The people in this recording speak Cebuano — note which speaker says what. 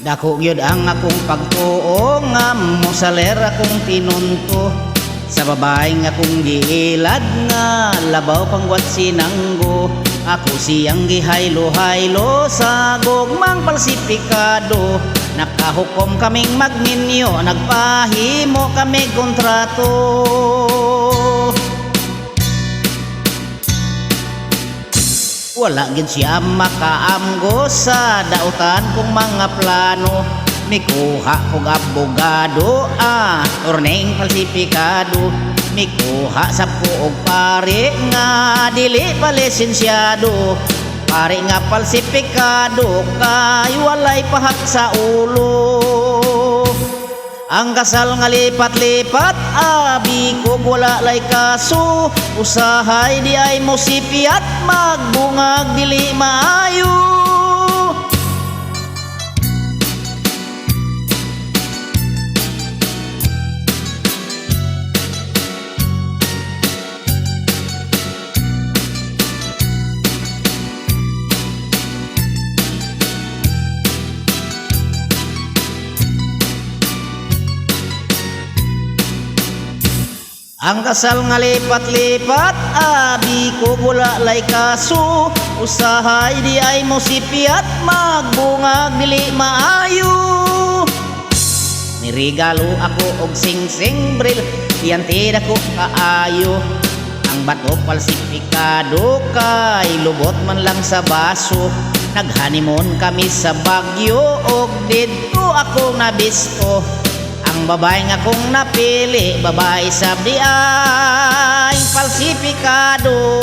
Speaker 1: Dako gyud ang akong pagtuo nga mosaler akong tinunto sa babae nga akong giilad nga labaw pang sinanggo. Ako siyang gihaylo-haylo sa gugmang palsipikado. Nakahukom kaming magminyo, nagpahimo kami kontrato. Wala gid siya makaamgo sa dautan kong mga plano. Mikuha kog abogado, torneng falsipikado. Mikuha sab ko og pare nga dili pa lisensyado. Pare nga falsipikado kay walay pahak sa ulo. Ang kasal nga lipat-lipat, abi kog wala lay kaso. Usahay di ay mosipiat, magbungag dili maayo. Ang kasal nga lipat-lipat, abi ko wala lay kaso. Usahay di ay mosipiat, magbungag dili maayo. Nirigalo ako og singsing bril, iyan ko kaayo. Ang bato falsipikado kay lubot man lang sa baso. Nag-honeymoon kami sa Baguio og didto ako nabisto. Ang babae nga akong napili, babae sab di ay falsipikado.